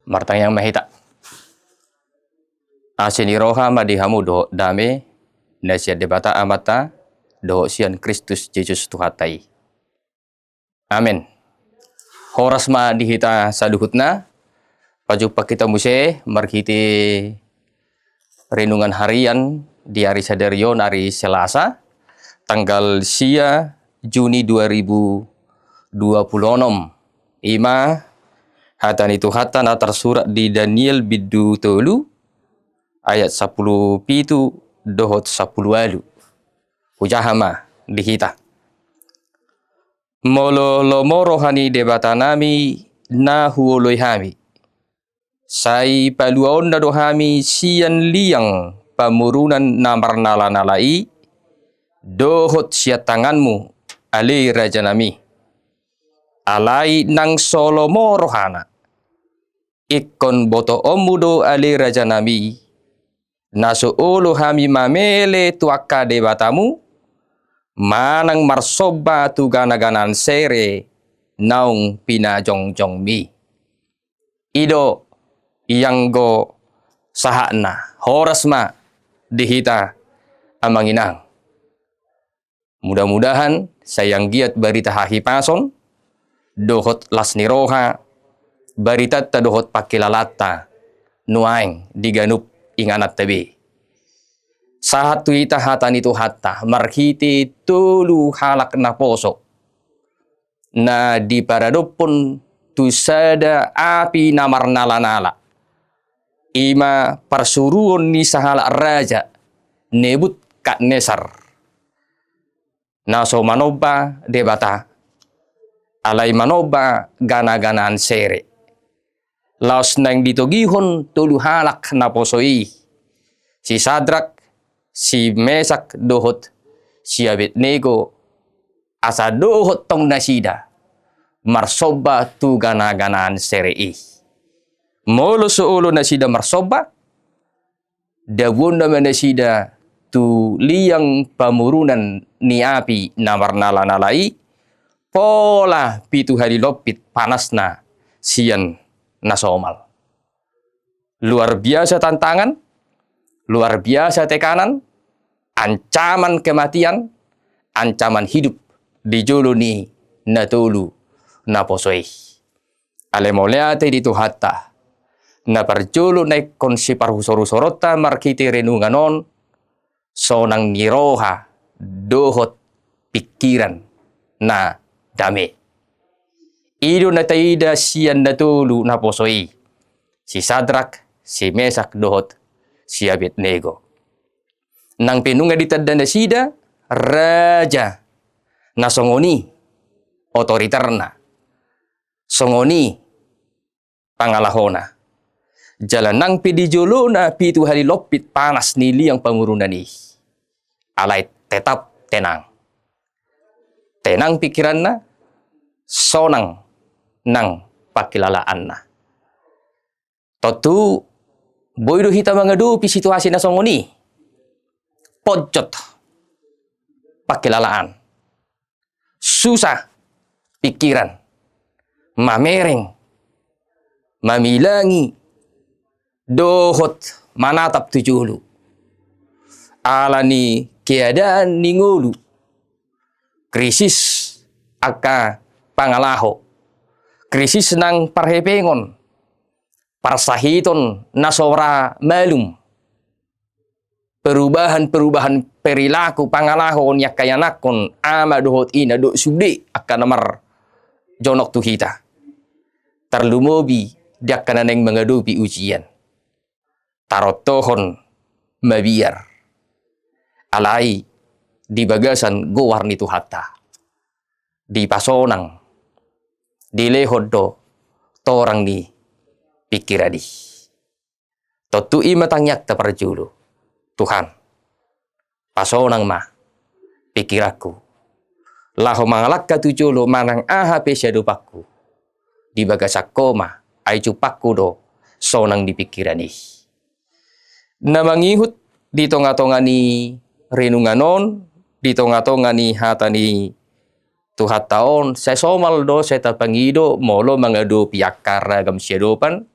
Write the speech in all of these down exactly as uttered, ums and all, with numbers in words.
Martangiang ma hita. Asi ni roha ma di hamu dohot dame na sian Debata Amanta dohot sian Kristus Jesus Tuhanta i. Amen. Horas ma di hita saluhutna. Pajumpang hita muse marhite renungan harian di ari sadari on, ari Selasa, tanggal sia Juni dua ribu dua puluh enam. Ima hata ni Tuhanta na tarsurat di Daniel bindu tolu ayat sampulu pitu dohot sampulu ualu. Hujaha ma di hita. Molo lomo roha ni Debatanami na huoloi hami, sai paluaonna do hami sian liang pamorunan na marnalanala i, dohot sian tanganmu, ale rajanami. Alai nang so lomo rohana, ingkon botoonmu do, ale rajanami, na so olo hami mamele tu angka debatamu, manang marsomba tu ganaganaan sere naung pinajongjongmi. I do ianggo sahatna. Horas ma di hita, amang inang. Mudah-mudahan sai anggiat barita hahipason dohot las ni roha baritanta dohot pangkilalaanta nuaeng di ganup ingananta be. Sahat tu hita hata ni Tuhanta marhite tolu halak naposo na diparadophon tu sada api na marnalanala. Ima parsuruon ni sahalak raja Nebukadnesar, na so manomba debata, alai manomba ganaganaan sere. Laos naeng ditogihon tolu halak naposo i, si Sadrak, si Mesak dohot si Abednego, asa dohot tong nasida marsomba tu ganaganaan sere i. Molo so olo nasida marsomba, dabuonna ma nasida tu liang pamorunan ni api na marnalanala i, pola pitu hali lompit panasna sian na somal. Luar biasa tantangan, luar biasa tekanan, ancaman kematian, ancaman hidup di jolo ni na tolu naposo i. Alai mauliate di Tuhanta, na parjolo na ingkon siparhusorusoronta marhite renungan on, sonang ni roha dohot pingkiran na dame. I do na taida sian na tolu naposo i, si Sadrak, si Mesak dohot si Abednego. Nang pe nunga ditanda nasida raja na songon i otoriterna, songon i pangalahona. Jala nang pe di jolona pitu hali lompit panas ni liang pamorunan i, alai tetap tenang. Tenang pingkiranna, sonang nang pangkilalaanna. Tontu boi do hita mangadopi situasi na songon i. Ponjot pangkilalaan, susa pingkiran, mamereng, mamilangi dohot manatap tu jolo. Ala ni keadaan ni ngolu, krisis angka pangalaho, krisis nang parhepengon, parsahiton na so ra malum, perubahan-perubahan perilaku pangalaho ni angka ianakhon, ama dohot ina dohot sude angka na marjonok tu hita. Tarlumobi di angka na naeng mangadopi ujian. Tarontohon mabiar, alai di bagasan goar ni Tuhanta, dipasonang, dilehon do torang ni pingkiran i. Tontu i ma tangiangta parjolo. Tuhan, pasonang ma pingkiranku, laho mangalangka tu jolo manang aha pe siadopanku, di bagasan Ho ma, ai jumpangku do sonang ni pingkiran i. Na mangihut di tonga-tonga ni renungan on, di tonga-tonga ni hata ni Tuhanta on, sai somal do, sai tapangido molo mangadopi angka ragam siadopan,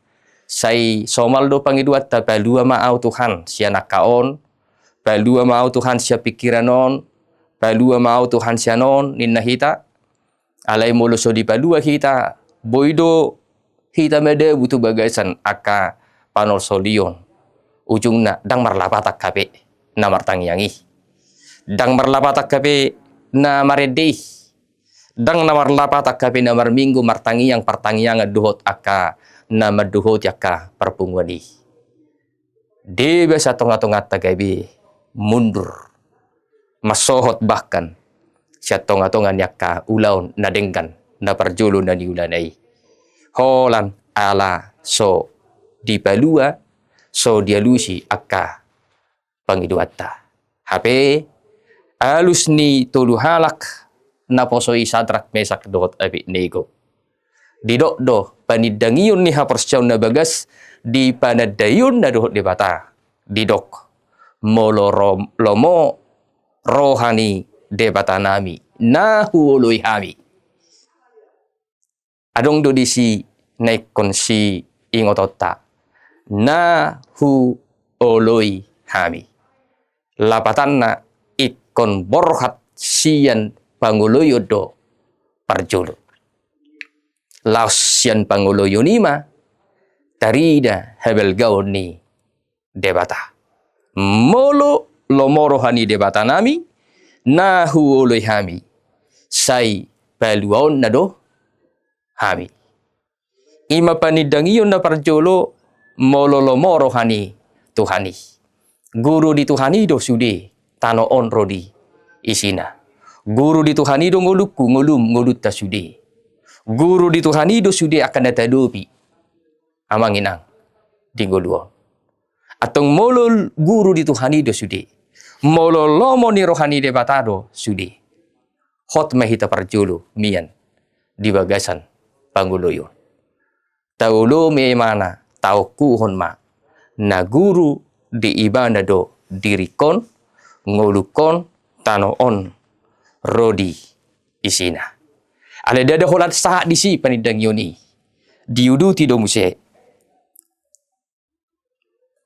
Sai somal do pangidoanta, palua ma au Tuhan sian angka on, palua ma au Tuhan sian pingkiran on, palua ma au Tuhan sian on, ninna hita. Alai molo so dipalua hita, boi do hita madabu tu bagasan angka panolsolion. Ujungna ndang marlapatan hape na martangiang i. Ndang marlapatan hape na marende i. Ndang na marlapatan hape na marminggu martangiang partangiangan dohot angka na mandohoti angka parpunguan i. Deba sian tongatonganta gabe mundur, mansohot bahkan sian tongatonga ni angka ulaon na denggan na parjolo na niulana i. Holan ala so dipalua, so dialusi angka pangidoanta. Hape alus ni tolu halak naposo i, Sadrak, Mesak dohot Abednego. Didok do panindangion ni haporseaon na bagas di panandaionna dohot Debata. Didok, molo ro-, lomo roha ni Debatanami na huoloi hami. Adong do disi na ingkon siingotonta, na huoloi hami. Lapatanna, ingkon borhat sian pangoloion do parjolo. Laos sian pangoloion i ma tarida habalgaon ni Debata. Molo lomo roha ni Debatanami na huoloi hami, sai paluaonna do hami. I ma panindangion na parjolo, molo lomo roha ni Tuhan i. Guru di Tuhan i do sude tano on ro di isina. Guru di Tuhan i do ngolungku, ngolum, ngolunta sude. Guru di Tuhan i do sude angka na taadopi, amang inang, di ngolu on. Antong molo guru di Tuhan i do sude, molo lomo ni roha ni Debata do sude, hot ma hita parjolo mian di bagasan pangoloion. Taolomi ibana, taokuhon ma, na guru di ibana do diringkon, ngolungkon, tano on ro di isina. Alai ndada holan sahat disi panindangion i, diuduti do muse.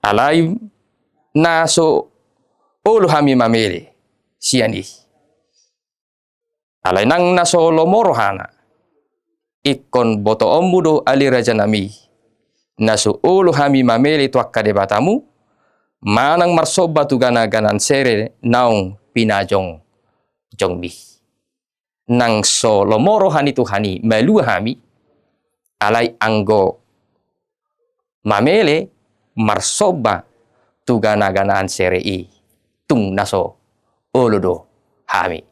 Alai na so olo hami mamele sian i. Alai nang na so lomo rohana, ingkon botoonmu do ale rajanami, na so olo hami mamele tu angka debatamu, manang marsomba tu ganaganaan sere naung pinajongjongmi. Nang so lomo roha ni Tuhan i malua hami, alai anggo mamele marsomba tu ganaganaan sere i, tung na so olo do hami.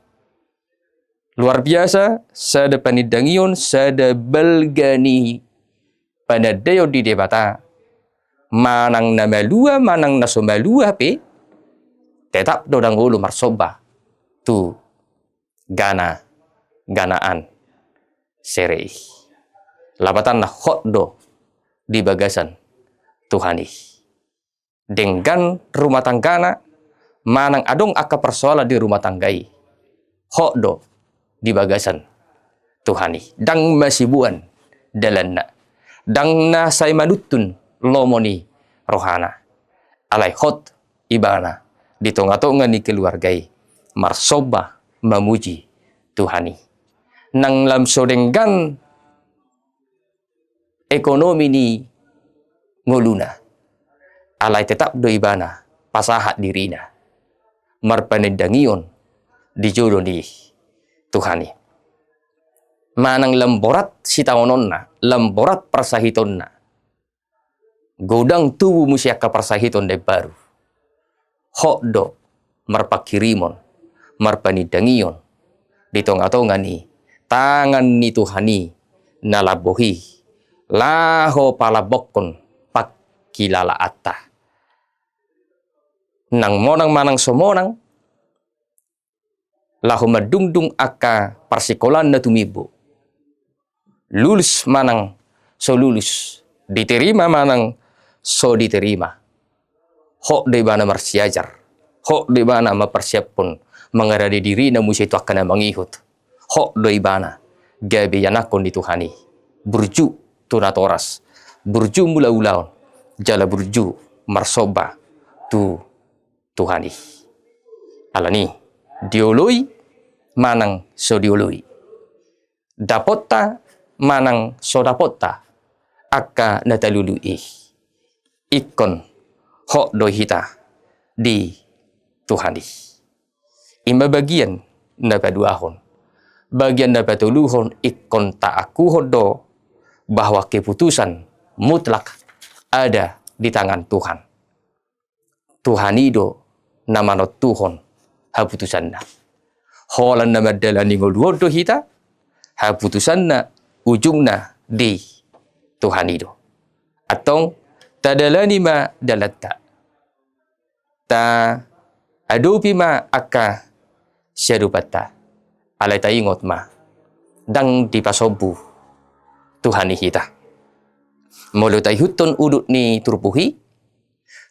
Luar biasa, sada panindangion, sada balga ni panandaion di Debata, manang na malua, manang na so malua pe, tetap do ndang olo marsomba tu ganaganaan sere i. Lapatanna hot do di bagasan Tuhan i. Denggan rumah tanggana, manang adong angka persoalan di rumah tangga i, hot do di bagasan Tuhan i. Ndang masibuan dalanna, ndang na sai manuntun lomo ni rohana. Alai hot ibana di tongatonga ni keluarga i marsomba mamuji Tuhan i. Nang lam so denggan ekonomi ni ngoluna, alai tetap do ibana pasahat dirina marpanindangion di jolo ni Tuhan i. Manang lam borat sitaononna, lam borat parsahitonna, godang tubu muse angka parsahiton na imbaru. Hot do marpanghirimon, marpanindangion di tongatonga ni tangan ni Tuhan i na lambok i, laho palambokhon panghilalaanta. Nang monang manang so monang, laho mandungdung angka parsikolaan na tumimbo. Lulus manang so lulus, diterima manang so diterima, hot do ibana marsiajar, hot do ibana mamparsiaphon mangarade dirina muse tu angka na mangihut, hot do ibana gabe ianakhon ni Tuhan i, burju tu natoras, burju mangula ulaon, jala burju marsomba tu Tuhan i. Alani, dioloi manang so dioloi, dapotta manang so dapotta angka na talului i, ingkon hot do hita di Tuhan i. I ma bagian na paduahon. Bagian na patoluhon, ingkon taangkuhon do bahwa keputusan mutlak ada di tangan Tuhan. Tuhan i do na manontuhon haputusanna. Holan na mandalani ngolu on do hita, haputusanna ujungna di Tuhan i do. Antong, tadalani ma dalanta. Taadopi ma angka siadopanta. Alai taingot ma, ndang dipasombu Tuhan i hita. Molo taihuthon udut ni turpuk i,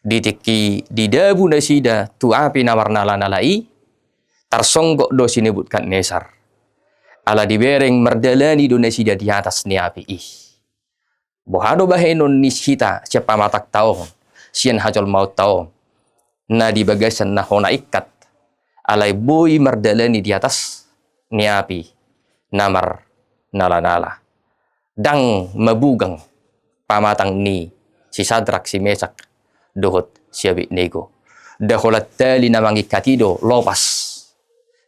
di tingki didabu nasida tu api na marnala-nala i, tarsonggot do si Nebukadnesar. Ala dibereng mardalani do nasida di atas ni api i. Boha do bahenon ni hita sian pamatangta on, sian hajolmaonta on, na di bagasan na hona ingkat, alai boi mardalani di atas ni api na marnala-nala. Ndang mabugang pamatang ni si Sadrak, si Mesak, dohot si Abednego. Nda holan tali na mangingkat i do lopas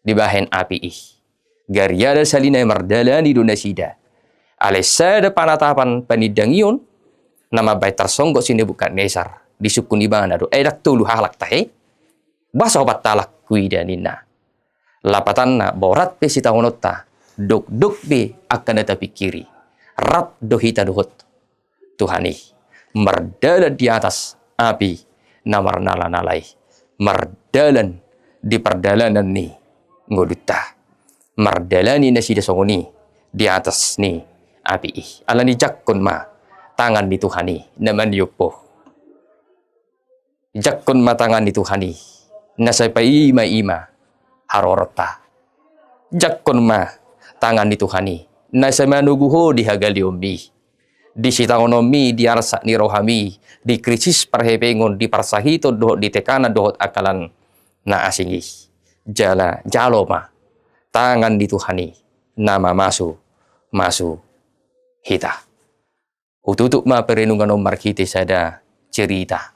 dibahen api i. Gariada sahali nai mardalani do nasida. Alai sada panatapan panindangion na mambahen tarsonggot si Nebukadnesar, disungkun ibana do. Eh, ndang tolu halak tahe? Boasa opat halak huida ninna. Lapatanna, borat pe sitaononta, dokdok pe angka na tapingkiri, rap do hita dohot Tuhan i, mardalan di atas api na marnala-nala i, mardalan di pardalanan ni ngolunta, mardalani nasida songon i di atas ni api i. Alani jangkon ma tangan ni Tuhan i na maniop ho. Jangkon ma tangan ni Tuhan i na sai paima-ima haroronta. Jangkon ma tangan ni Tuhan i na sai manogu ho di hagaleonmi, di sitaononmi, di arsak ni rohami, di krisis parhepengon, di parsahiton dohot di tekanan dohot angka na asing i. Jala jalo ma tangan ni Tuhan i na mamasu-masu hita. Hututup ma perenungan on marhite sada cerita.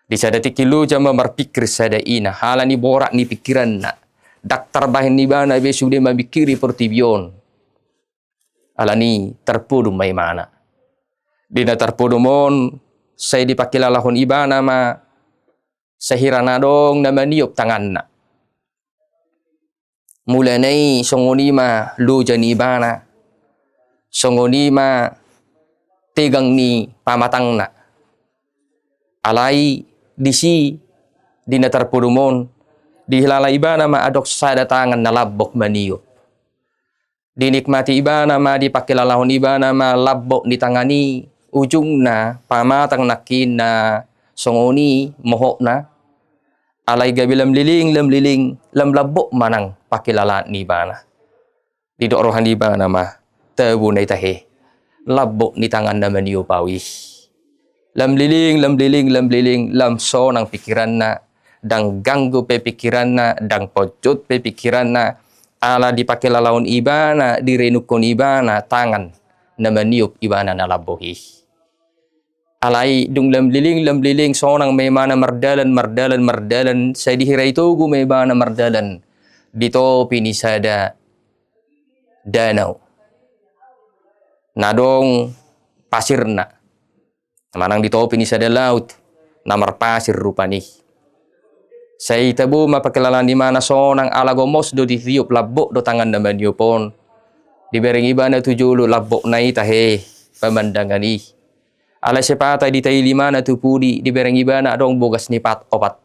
Di sada tingki loja ma marpikir sada ina, alani borat ni pikiranna. Ndang tarbahen ibana be sude mamingkiri portibi on. Alani tarpodom ma imana. Di na tarpodom on, sai dipakilalahon ibana ma sahira na adong na maniop tanganna. Mulana i songon i ma loja ni ibana, songon i ma tegang ni pamatangna. Alai disi, di na tarpodom on, dihilala ibana ma adong sada tangan na lambok maniop. Dinikmati ibana ma, dipakilalahon ibana ma lambok ni tangan i, ujungna pamatang nangkin na songon i mohopna. Alai gabe lam liling, lam liling, lam lambok ma nang pakilalaan ni ibana. Didok roha ni ibana ma, tabo na i tahe, lambok ni tangan na maniop au i. Lam liling, lam liling, lam liling, lam sonang pikiranna, ndang ganggu pe pikiranna, ndang ponjot pe pikiranna, ala dipakilalahon ibana, direnungkon ibana tangan na maniop ibana na lambok i. Alai dung lam liling, lam liling, sonang ma ibana mardalan, mardalan, mardalan, sai dihira i togu ma ibana mardalan di topi ni sada danau na adong pasirna. Manang di topi ni sada laut na marpasir rupani. Sai tabo ma pakilalaan ni ibana sonang ala gomos do ditiop, lambok do tangan na maniop on. Dibereng ibana tu jolo lambokna i tahe pamandangan i. Alai sai patai ditaili ibana tu pudi, dibereng ibana adong bogas ni pat opat.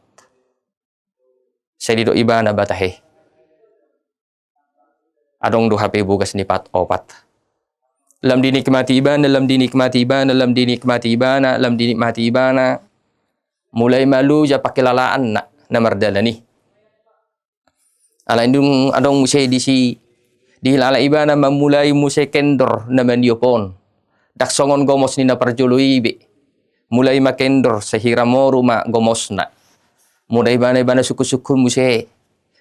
Sai didok ibana ba tahe, adong do hape bogas ni pat opat. Lam dinikmati ibana, lam dinikmati ibana, lam dinikmati ibana, lam dinikmati ibana. Mulai ma loja pakilalaanna na mardalan i. Alai dung adong muse disi, dihilala ibana ma mulai muse kendor na maniop on. Ndang songon gomos ni na parjolo i be. Mulai ma kendor, sehira moru ma gomosna. Molo ibana, ibana sungkun-sungkun muse.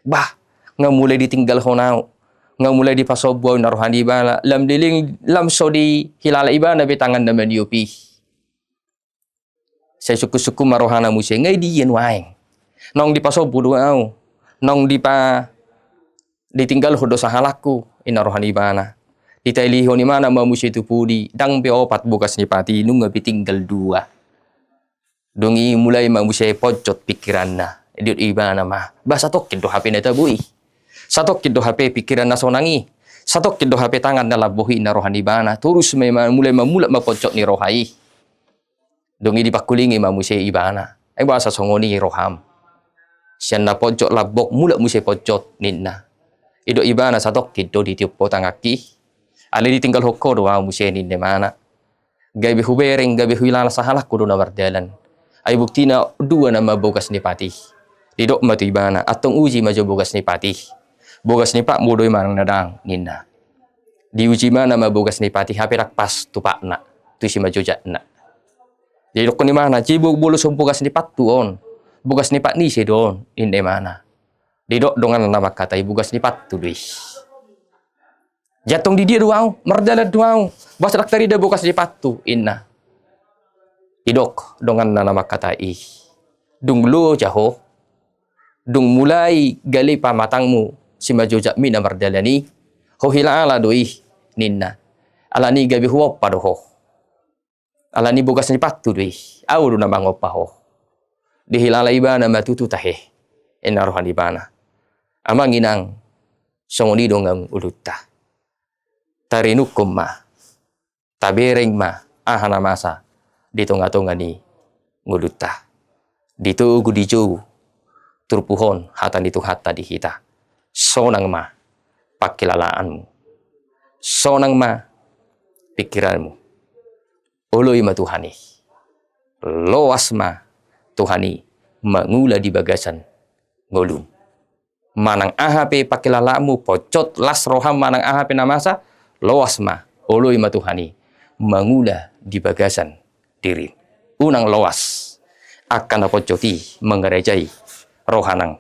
Bah, nga mulai ditinggalhon au, nga mulai dipasombu au, ninna roha ni ibana. Lam leleng, lam so dihilala ibana be tangan na maniop i. Sai sungkun-sungkun ma rohana muse, nga i dia nuaeng? Naung dipasombu do au, naung dipa-, ditinggalhon do sahalakku, ninna roha ni ibana. Ditalihon ibana ma muse tu pudi, ndang be opat bogas ni pat i, nunga be tinggal dua. Dung i mulai ma muse ponjot pikiranna. Didok ibana ma, bah, satongkin do hape na tabo i. Satongkin do hape pikiran na sonang i. Satongkin do hape tangan na lambok i, ninna roha ni ibana. Torus ma, ma mulai ma mulak ma ponjot ni roha i. Dung i dipangkulingi ma muse ibana. Ai boasa songon i roham? Sian na ponjot lambok mulak muse ponjot, ninna. Didok ibana, satongkin do ditiop ho tanganki. Alai ditinggalhon ho do au muse, ninna ibana. Gabe hubereng, gabe huhilala sahalakku do na mardalan. Ai buktina dua nama bogas ni pat i. Didok ma tu ibana, antong uji ma jo bogas ni pat i. Bogas ni patmu do i manang na ndang, ninna. Diuji ibana ma bogas ni pat i, hape ndang pas tu patna, tu simanjojakna. Didokkon ibana, jei bo-, molo so bogas ni pathu on, bogas ni pat ni ise do on, ninna ibana. Didok donganna na mangkatai, bogas ni pathu do i. Jei antong di dia do au, mardalan do au, boasa ndang tarida bogas ni pathu, ninna. Didok donganna na mangkatai, dung loja ho, dung mulai gale pamatangmu, simanjojakmi na mardalan i, huhilala do i, ninna. Alani gabe huompa do ho. Alani bogas ni pathu do i, au do na mangompa ho. Dihilala ibana ma tutu tahe, ninna roha ni ibana. Amang inang, songon i dongan ngolunta. Tarenungkon ma, tabereng ma aha na masa di tonga-tonga ni ngolunta. Ditogu dijou turpuk on hata ni Tuhanta di hita. Sonang ma pangkilalaanmu. Sonang ma pikiranmu. Oloi ma Tuhan i. Loas ma Tuhan i mangula di bagasan ngolum. Manang aha pe pangkilalaanmu, ponjot, las roham manang aha pe na masa, loas ma, oloi ma Tuhan i mangula di bagasan dirim. Unang loas angka na ponjot i mangarajai roha nang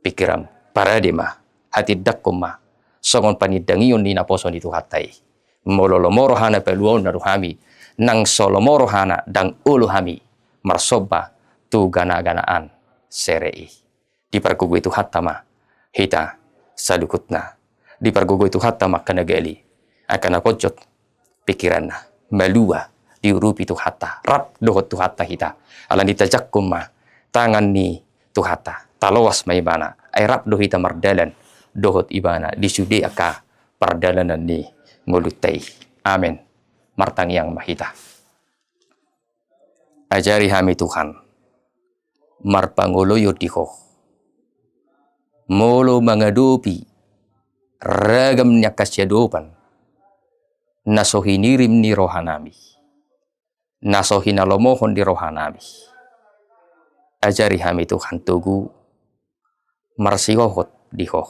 pikiranmu. Parade ma, hatindangkon ma songon panindangion ni naposo ni Tuhanta i. Molo lomo rohana paluaonna do hami, nang so lomo rohana ndang olo hami marsomba tu gana-ganaan sere i. Dipargogoi Tuhanta ma hita saluhutna. Dipargogoi Tuhanta ma angka na gale, angka na ponjot pikiranna, malua diurupi Tuhanta, rap dohot Tuhanta hita. Alani tajangkon ma tangan ni Tuhanta, taloas ma Ibana, ai rap do hita mardalan dohot Ibana di sude angka pardalanan ni ngolunta i. Amen. Martangiang ma hita. Ajari hami Tuhan marpangoloion di Ho, molo mangadopi ragam ni angka siadopan na so hinirim ni rohanami, na so hinalomohon ni rohanami. Ajari hami Tuhan togu marsihohot di Ho.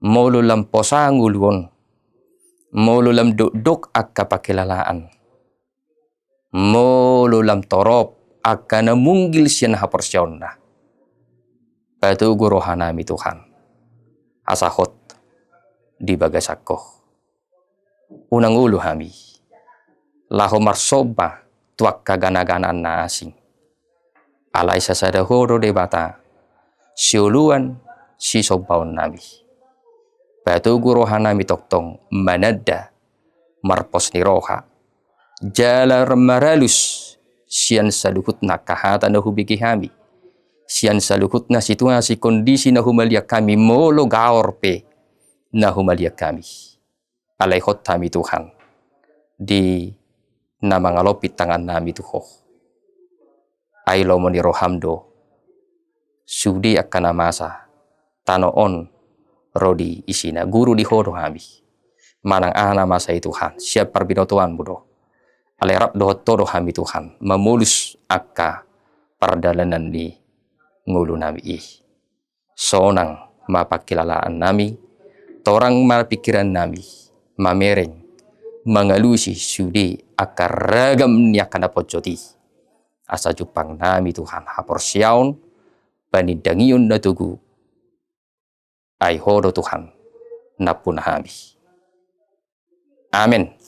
Molo lam posa ngolu on, molo lam dokdok angka pangkilalaan, molo lam torop angka na munggil sian haporseaonna, patogu rohanami Tuhan, asa hot di bagasan Ho. Unang olo hami laho marsomba tu angka gana-ganaan na asing. Alai sasada Ho do Debata sioloan sisombaonnami. Patogu rohanami tongtong mananda marpos ni roha jala maralus sian saluhutna angka hata na hubege hami, sian saluhutna situasi kondisi na humaliang hami, molo gaor pe na humaliang hami. Alai hot hami Tuhan di na mangalompit tangannami tu Ho. Ai lomo ni roham do sude angka na masa, tano on ro di isina. Guru di Ho do hami, manang aha na masa i Tuhan, sian parbinotoanmu do. Alai rap dohot Ho do hami Tuhan mamolus angka pardalanan ni ngolunami i. Sonang ma pangkilalaannami, torang ma pingkirannami, mamereng mangalusi sude angka ragam ni angka na ponjot i. Asa jumpang nami Tuhan haporseaon, panindangion na togu, ai Ho do Tuhan nampuna hami. Amen.